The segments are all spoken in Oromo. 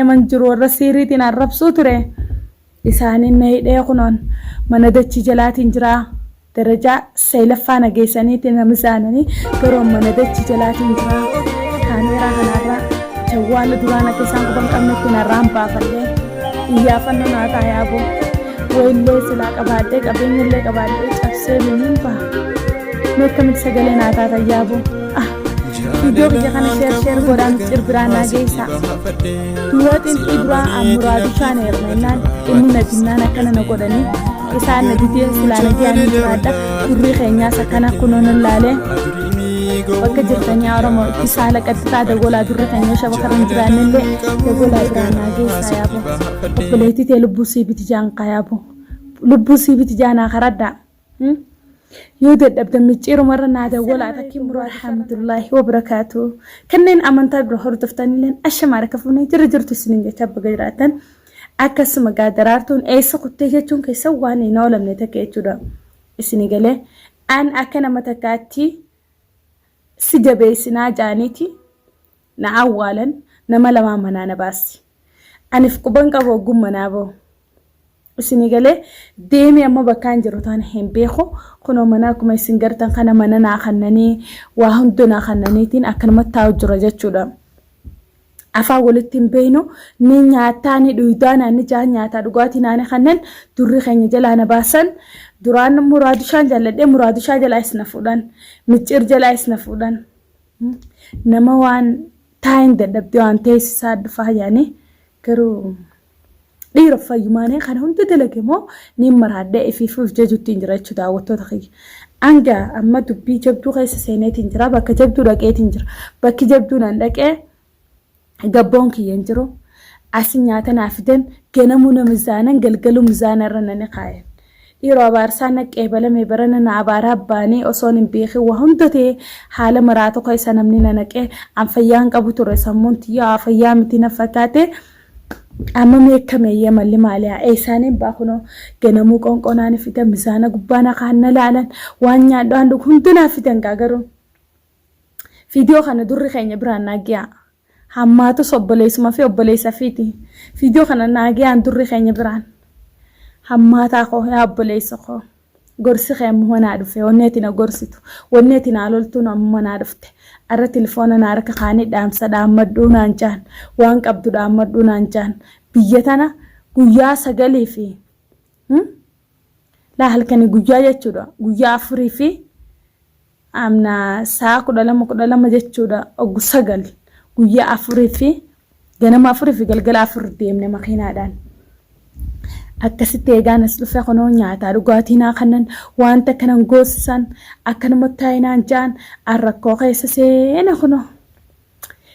Yemen jiru warra siiriitiin arrabsuu ture. Isaaniin na hidhee kunoon mana dachii jalaatiin jiraa. Darajaa saylaffaa na geessaniiti na mizaananii garuu mana dachii jalaatiin jiraa. Kaameeraa kanarraa jawwaala duraan akka isaan quban qabnetti narraan baafadhee iyyaafannoo naa ta'a yaaboo. Wayillee silaa qabaadhee qabeenyallee qabaadhee cabsee deemuun baha. Mee akkamitti sagalee naa taatan yaaboo. Ah, viidiyoo kiyya kana sheer sheer godhaa micciir biraan naa geessaa. Duwwaa xinxii duraa muraadishaan heerumennaan inni na jinnaan akkana na godhanii isaan na didee silaa na giyaan jiraadha. Durrii keenyaas akkana kunoo nan laalee bakka jirtanii Oromoo itti saala qaxxixaa dagolaa durri keenya shaba karan jiraannellee dagolaa biraan naa geessaa yaaboo. Obboleettii tee lubbuu sii biti jaan kaa yaaboo. Lubbuu sii biti jaanaa karadhaa. Yoo dadhabdan micciirumarra naa dawwalaa takkiin muraasa Alhamdulillahi wabarakaatu. Kanneen amantaa bira hordoftanilleen ashamaa harka fuunee jira jirtu isiniin jecha baga jiraattan. Akkasuma gaa daraartuun eessa kuttee jechuun keessa waan hin oolamne takka jechuudha. Isini galee an akka nama takkaatti si jabeessinaa jaaniiti na awwaalan nama lamaan manaa na baasti. Anif quban qabu ogguun manaa bahu. Isinii galee deemee amma bakkaan jiru taana hin beeku. Kunoo mana akkuma isin gartan kana mana naa kannanii waa hunda naa kannaniitiin akkanumatti taa'u jira jechuudha. Afaan walitti hin beeknu ni nyaataa ni dhuydaa naanni jaa nyaataa dhugaatii naani kannan durri keenya jalaa na baasan duraan muraadushaan jaalladhee muraadushaa jalaa isna fuudhan micciir jalaa isna fuudhan nama waan taayin dadhabdee waan teessisaa dhufaa yaani garuu dhiira fayyumaanee kana hunda dalage moo niin maraadhee ifiif of jajutti hin jira jechuudha daawwattoota kiyya. Anga amma dubbii jabduu keessa seeneetiin jira bakka jabduu dhaqeetiin jira bakki jabduu nan dhaqee gabboon kiyya hin jiru asi nyaata naa fidan ganamuu na mizaanan galgaluu mizaana irra nani kaayan. Dhiiroo abaarsaa na qeebalame barana na abaaraa baanee osoon hin beekin waa hunda ta'e haala maraatu keessa namni na naqee an fayyaan qabu ture sammuun tiyya fayyaa miti na fakkaate. Amma meekkameeyyee malli maaliyaa eessaaniin baa kunoo ganamuu qoonqoo naani fidan mizaana gubbaa na kaan na laalan waan nyaadhu waan dhugu hunda naa fidan gaa garuu fiidiyoo kana durri keenya biraan naa giyaa hammaatus obboleessuma fi obboleessa fiiti fiidiyoo kana naa giyaan durri keenya biraan hammaataa koo yaa obboleessa koo. Gorsi kee ammuma naa dhufe wanni ati na gorsitu wanni ati naa loltuun ammuma naa dhufte arra tilifoona na harka kaanii dhaamsa dhaammadhuu naan jaan waan qabdu dhaammadhuu naan jaan biyya tana guyyaa sagalii fi laa halkanii guyyaa jechuudha guyyaa afurii fi Amna sa'a 12 12 jechuudha oggu 9 guyyaa afurii fi ganama afurii fi galgala afur deemne makiinaadhaan. Akkasitti eegaan as dhufe kunoo nyaataa dhugaatii naa kannan wanta akkanan goosisan akkanumatti taa'ee naan ja'an an rakkoo keessa seene kunoo.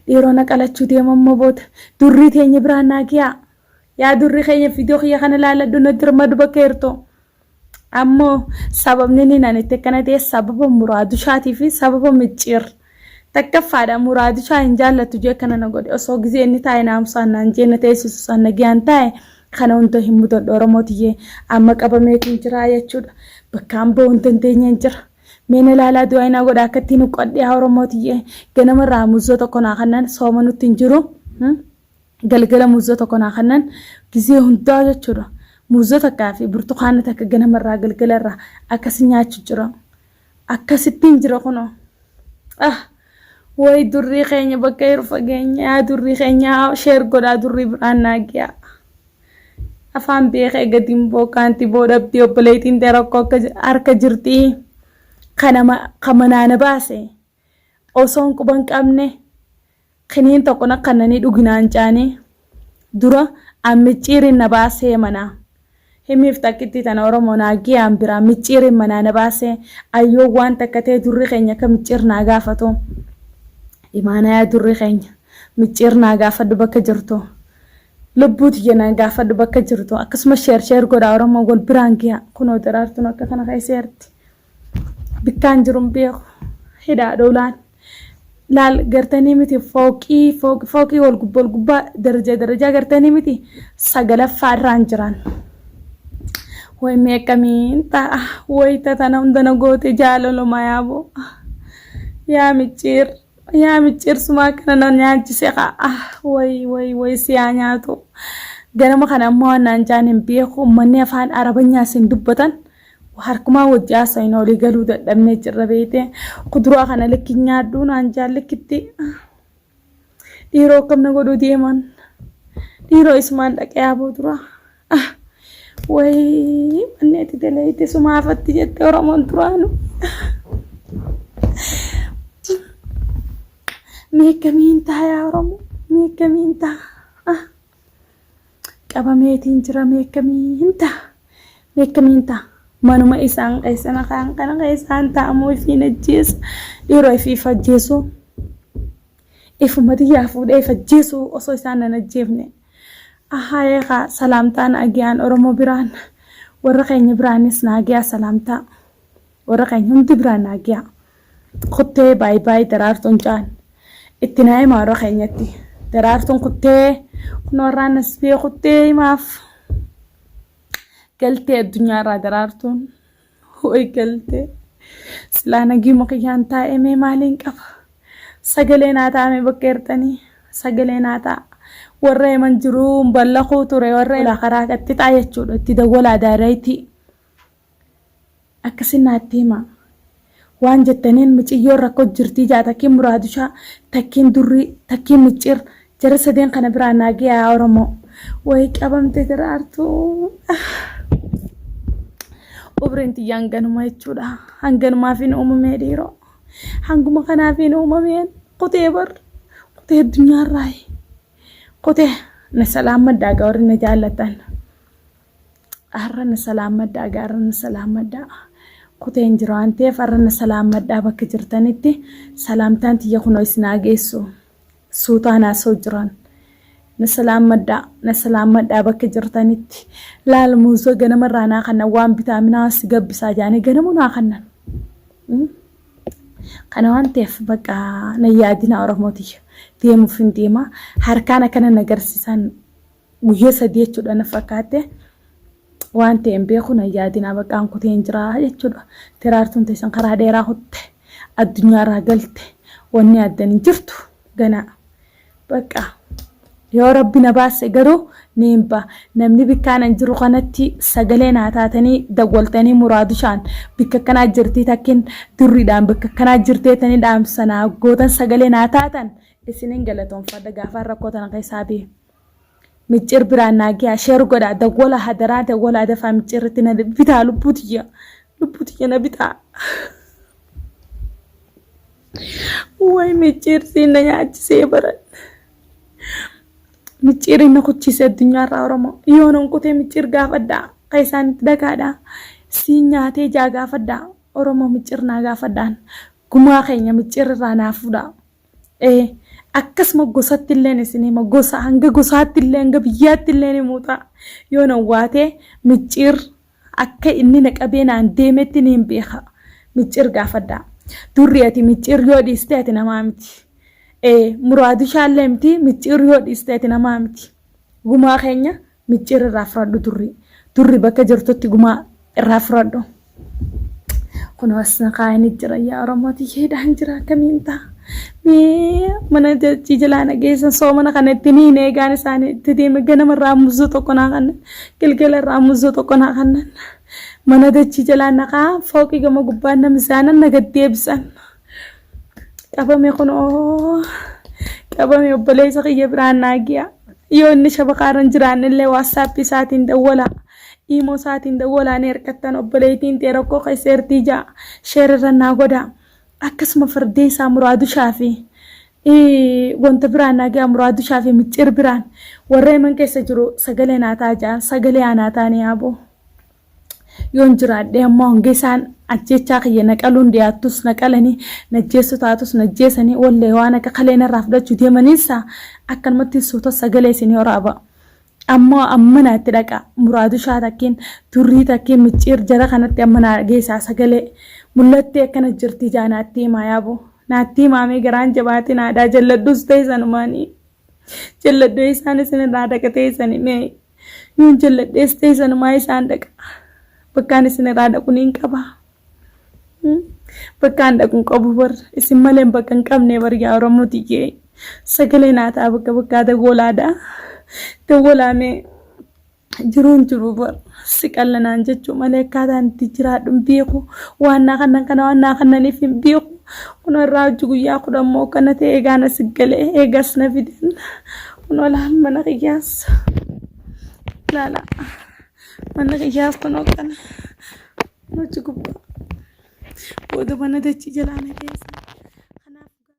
Dhiiroo na qalachuu deema immoo booda durrii teenya biraan naa giyaa. Yaa durrii keenya viidiyoo kiyya kana ilaaladhu na dirmadu bakka jirtu. Ammoo sababni inni ani itti akkana ta'e sababa muraadushaatii fi sababa micciir. Takkaffaadha muraadushaa hin jaallattu jee akkana na godhe osoo gizee inni taa'e naamusaan naan jee na teessisu san nagayaan taa'e kana hunda hin mudadhu Oromoo tiyyee amma qabameetiin jira jechuudha. Bakkaan ba'uu hin dandeenyeen jira. Mee na ilaalaa du'aa naa godha akka ittiin huqqadhe yaa Oromoo tiyyee ganama irraa muzoo tokko naa kannan sooma nutti hin jiru. Galgala muuzoo tokko naa kennan gizee hundaa jechuudha. Muuzoo takkaa fi burtukaana takka ganama irraa galgala irraa akkasi nyaachu jira. Akkasittiin jira kunoo. Ah way durrii keenya bakka jiru fageenya yaa durrii keenya sheer godhaa durrii biraan naa giyaa. Afaan beekee gadi hin bookaanti boodhabdii obboleettiin tee rakkoo akka harka jirti. Kana kan manaa na baase osoon quban qabne Kiniin tokko na kannanii dhugi naan jaanii dura an micciiriin na baasee manaa. Himiif takkittii tana Oromoo naa giyaan biraa micciiriin manaa na baasee ayyoon waan takka ta'e durri keenya akka micciir naa gaafatu. Imaanaa yaa durri keenya micciir naa gaafadhu bakka jirtu. Lubbuu tiyya naa gaafadhu bakka jirtu akkasuma sheer sheer godhaa Oromoo wal biraan giyaa kunoo daraartuun akka kana keessa jirti. Bikkaan jiru hin beeku. Hidhaa dhoolaan. Laal gartanii miti fooqii fooqii fooqii wal gubbaa wal gubbaa darajaa darajaa gartanii miti sagalaffaa irraan jiran. Way mee akkamiin ta'a wayita tana hunda na goote jaalaluma yaaboo. Yaa micciir. Yaa micciirsumaa kana na nyaachise kaa ah way way way si haa nyaatu. Ganama kana ammoo waan naan jaan hin beeku ummanni afaan arabanyaa isin dubbatan harkumaa wajji haasawin olii galuu dadhabnee jirra beeyte. Kuduraa kana likki nyaadhuu naan jaan likkitti. Dhiiroo akkam na godhuu deeman. Dhiiroo isumaan dhaqee yaaboo dura. Ah, wayii manni ati daleeyte sumaafatti jette Oromoon duraanu. Mee akkamiin ta'a yaa Oromoo? Mee akkamiin ta'a? Ah, qabameetiin jira mee akkamiin ta'a? Mee akkamiin ta'a? Manuma isaan keessa na kaan kana keessaan taa'amu ifiin ajjeesa. Dhiiroo ifiif ajjeesuu. Ifuma tiyyaa fuudhee if ajjeesuu osoo isaan nan ajjeefne. Ahaayee kaa salaamtaa na agiyaan Oromoo biraan warra keenya biraanis na agiyaa salaamtaa. Warra keenya hundi biraan na agiyaa. Kuttee baay baay daraartuun caan. Itti naa himaa warra keenyatti. Daraartuun kuttee kun warraan as bee kuttee himaaf. Galtee addunyaa irraa daraartuun. Way galtee. Silaa nagiuma kiyyaan taa'ee mee maaliin qaba. Sagalee naa taa'ame bakka jirtanii. Sagalee naa ta'a. Warra himan jiruu ballakuu ture warra karaa qaxxixaa jechuudha. Itti dawwalaa daarayitii. Akkasin naatti himaa. Waan jettaniin miciyyoon rakkoo jirtii jaa takkiin muraadushaa takkiin durrii takkiin micciir jara sadeen kana biraa naa geeyaa yaa oromoo. Way qabamte daraartuu. Umriin tiyya hanganuma jechuudha. Hanganumaaf hin uumamee dhiiroo. Hanguma kanaaf hin uumameen kutee bar kutee addunyaarraayi. Kutee na salaammadhaa gaa warri na jaallatan. Har'a na salaammadhaa gaa har'a na salaammadhaa. Kuteen jira waan ta'eef har'a na salaammadhaa bakka jirtanitti salaamtaan tiyya kunoo isin haa geessu. Suutaan haasa'u jiran. Na salaammadhaa na salaammadhaa bakka jirtanitti. Laal muuzoo ganamarraa naa kannan waan bitaaminaa si gabbisaa jaanii ganamu naa kannan. Kana waan ta'eef bakka na yaadina Oromoo tiyya. Deemuuf hin deema. Harkaan akkana na agarsiisan guyyaa 3 jechuudha na fakkaatte. Waan ta'e hin beeku na yaadinaa baqqaan kuteen jira jechuudha. Tiraartuun teessan karaa dheeraa kutte addunyaarraa galte wanni addan hin jirtu ganaa. Bakka yoo rabbi na baase garuu ni hin ba. Namni bikkaan an jiru kanatti sagalee naa taatanii dawwaltanii muraadushaan bikka akkanaa jirtii takkin durriidhaan bikka akkanaa jirteetanii dhaamsa naa gootan sagalee naa taatan isinin galatoonfadha gaafaan rakkoo tana keessaa bee. Micciir biraan naa gayaa share godhaa dawwalaa hadaraa dawwalaa dafaa micciirritti na bitaa lubbuu tiyya lubbuu tiyya na bitaa. Way micciir siin na nyaachisee baran. Micciiriin na kuchiise addunyaarraa Oromoo. Yoo nan kutee micciir gaafadhaa. Ka isaanitti dhagaadhaa. Siin nyaatee jaa gaafadhaa. Oromoo micciir naa gaafadhaan. Gumaa keenya micciir irraa naa fuudhaa. Ee akkasuma gosatti illeen isin hima gosa hanga gosaatti illee hanga biyyaatti illee ni muuxa. Yoo nan waatee micciir akka inni na qabee naan deemetti niin beeka. Micciir gaafadhaa. Durri ati micciir yoo dhiiste ati namaa miti. Ee muraadishaallee miti micciir yoo dhiiste ati namaa miti. Gumaa keenya micciir irraa furadhu durri. Durri bakka jirtutti gumaa irraa furadhu. Kunoo as na kaa'anii jira yaa Oromoo tiyyeedhaan jira akkamiin ta'a. Mee mana dachii jalaa na geessan soomana kana itti ni hin eegaan isaanii itti deeme ganama irraa muzoo tokko naa kannan galgala irraa muzoo tokko naa kannan mana dachii jalaa na kaa'an fooqii gama gubbaan na misaanan na gad deebisan. Qabame kunoo qabame obboleessa kiyya biraan naa gi'a. Yoo inni shabakaarra hin jiraanne illee waatsaappii isaatiin dawwalaa. Imoo isaatiin dawwalaa ni ergattan obboleettiin tee rakkoo keessa ertii ja'a. Sheer irra naa godhaa. Akkasuma fardeessaa muraadushaa fi wanta biraan naa ga'a muraadushaa fi micciir biraan warra himan keessa jiru sagalee naa ta'a ja'an sagalee aanaa ta'anii yaaboo. Yoon jiraadhe ammoo hanga isaan ajjeechaa kiyya na qaluun dhiyaattus na qalanii na ajjeessuu taatus na ajjeesanii wallee waan akka kalee narraa fudhachuu deemaniinsa akkanumatti suuta sagalee isinii waraaba. Ammoo amma naa itti dhaqa muraadushaa takkiin durrii takkiin micciir jara kanatti amma naa geessaa sagalee mul'attee akkana jirti jaa naatti himaa yaaboo. Naatti himaa mee garaan jabaate naadhaa jalladhus ta'e sanumaanii. Jalladhuu isaan isin irraa dhaqa teessanii mee yoon jalladhees ta'e sanumaa isaan dhaqa. Bakkaan isin irraa dhaqu niin qaba. Bakka an dhaqu hin qabu bar isin malee bakka hin qabne bar yaa Oromoo tiyyee sagalee naa ta'a bakka bakkaa dawwalaadha. Dawwalaamee jiruun jiru bar si qallanaan jechuu malee akkaataan itti jiraadhu hin beeku. Waan naa kannan kana waan naa kannaniif hin beeku. Kun irraa hojii guyyaa 10 moo kana ta'e eegaan as galee eegas na fidan. Kun olaan mana kiyyaas. Laala mana kiyyaas kunoo kana. Achi gubbaa. Booda mana dachii jalaa na geessan.